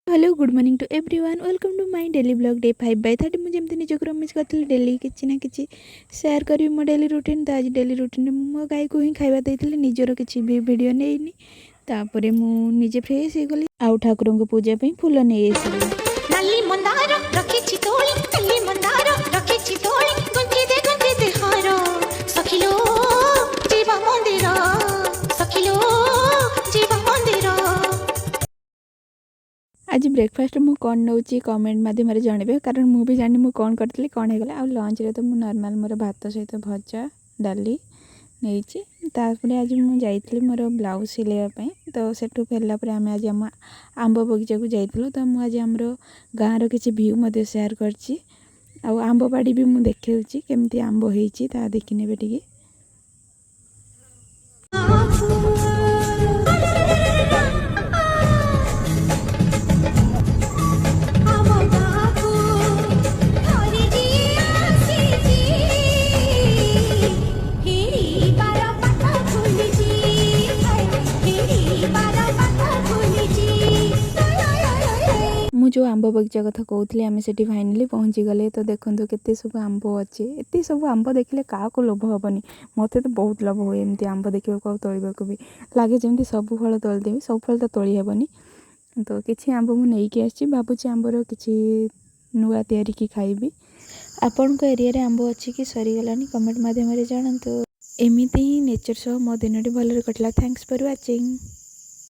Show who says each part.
Speaker 1: Hello, good morning to everyone. Welcome to my daily vlog, day 5 by 30. ମୁଁ ଯେମିତି ନିଜକୁ promise କରିଥିଲି, daily କିଛି ନା କିଛି ସେୟାର କରିବି ମୋ ଡେଲି ରୁଟିନ୍। ତ ଆଜି ଡେଲି ରୁଟିନ୍ରେ ମୁଁ ମୋ ଗାଈକୁ ହିଁ ଖାଇବା ଦେଇଥିଲି, ନିଜର କିଛି ବି ଭିଡ଼ିଓ ନେଇନି। ତାପରେ ମୁଁ ନିଜେ ଫ୍ରେଶ୍ ହେଇଗଲି ଆଉ ଠାକୁରଙ୍କ ପୂଜା ପାଇଁ ଫୁଲ ନେଇ ଆସିଲି।
Speaker 2: ନାଲି ମନ୍ଦାର ରଖିଛି ତୋଳି, ନାଲି ମନ୍ଦାର ରଖିଛି ତୋଳି, ଗୁନ୍ଥି ଦେ, ଗୁନ୍ଥି ଦେ ହାର, ସଖିଲୋ ଯିବା ମନ୍ଦିର, ସଖିଲୋ ଯିବା ମନ୍ଦିର।
Speaker 1: ଆଜି ବ୍ରେକଫାଷ୍ଟ ମୁଁ କ'ଣ ନେଉଛି, କମେଣ୍ଟ ମାଧ୍ୟମରେ ଜଣାଇବେ, କାରଣ ମୁଁ ବି ଜାଣିନି ମୁଁ କ'ଣ କରିଥିଲି, କ'ଣ ହେଇଗଲା। ଆଉ ଲଞ୍ଚରେ ତ ମୁଁ ନର୍ମାଲ୍ ମୋର ଭାତ ସହିତ ଭଜା, ଡାଲି ନେଇଛି। ତାପରେ ଆଜି ମୁଁ ଯାଇଥିଲି ମୋର ବ୍ଲାଉଜ୍ ସିଲେଇବା ପାଇଁ। ତ ସେଠୁ ଫେରିଲା ପରେ ଆମେ ଆଜି ଆମ ଆମ୍ବ ବଗିଚାକୁ ଯାଇଥିଲୁ। ତ ମୁଁ ଆଜି ଆମର ଗାଁର କିଛି ଭ୍ୟୁ ମଧ୍ୟ ସେୟାର କରିଛି ଆଉ ଆମ୍ବ ବାଡ଼ି ବି ମୁଁ ଦେଖାଉଛି, କେମିତି ଆମ୍ବ ହେଇଛି ତାହା ଦେଖିନେବେ ଟିକେ।
Speaker 2: ଆମ ଗାଁକୁ ଥରେ ଯିଏ ଆସିଛି, ଫେରିବାର ବାଟ ଭୁଲିଛି, ଫେରିବାର ବାଟ ଭୁଲିଛି।
Speaker 1: ମୁଁ ଯେଉଁ ଆମ୍ବ ବଗିଚା କଥା କହୁଥିଲି, ଆମେ ସେଠି ଫାଇନାଲି ପହଞ୍ଚିଗଲେ। ତ ଦେଖନ୍ତୁ କେତେ ସବୁ ଆମ୍ବ ଅଛି। ଏତେ ସବୁ ଆମ୍ବ ଦେଖିଲେ କାହାକୁ ଲୋଭ ହେବନି? ମୋତେ ତ ବହୁତ ଲୋଭ ହୁଏ ଏମିତି ଆମ୍ବ ଦେଖିବାକୁ ଆଉ ତୋଳିବାକୁ ବି ଲାଗେ, ଯେମିତି ସବୁ ଫଳ ତୋଳିଦେବି। ସବୁ ଫଳ ତ ତୋଳି ହେବନି, ତ କିଛି ଆମ୍ବ ମୁଁ ନେଇକି ଆସିଛି। ଭାବୁଛି ଆମ୍ବର କିଛି ନୂଆ ତିଆରିକି ଖାଇବି। ଆପଣଙ୍କ ଏରିଆରେ ଆମ୍ବ ଅଛି କି ସରିଗଲାଣି, କମେଣ୍ଟ ମାଧ୍ୟମରେ ଜଣାନ୍ତୁ। ଏମିତି ହିଁ ନେଚର୍ ସହ ମୋ ଦିନଟି ଭଲରେ କଟିଲା। Thanks for watching.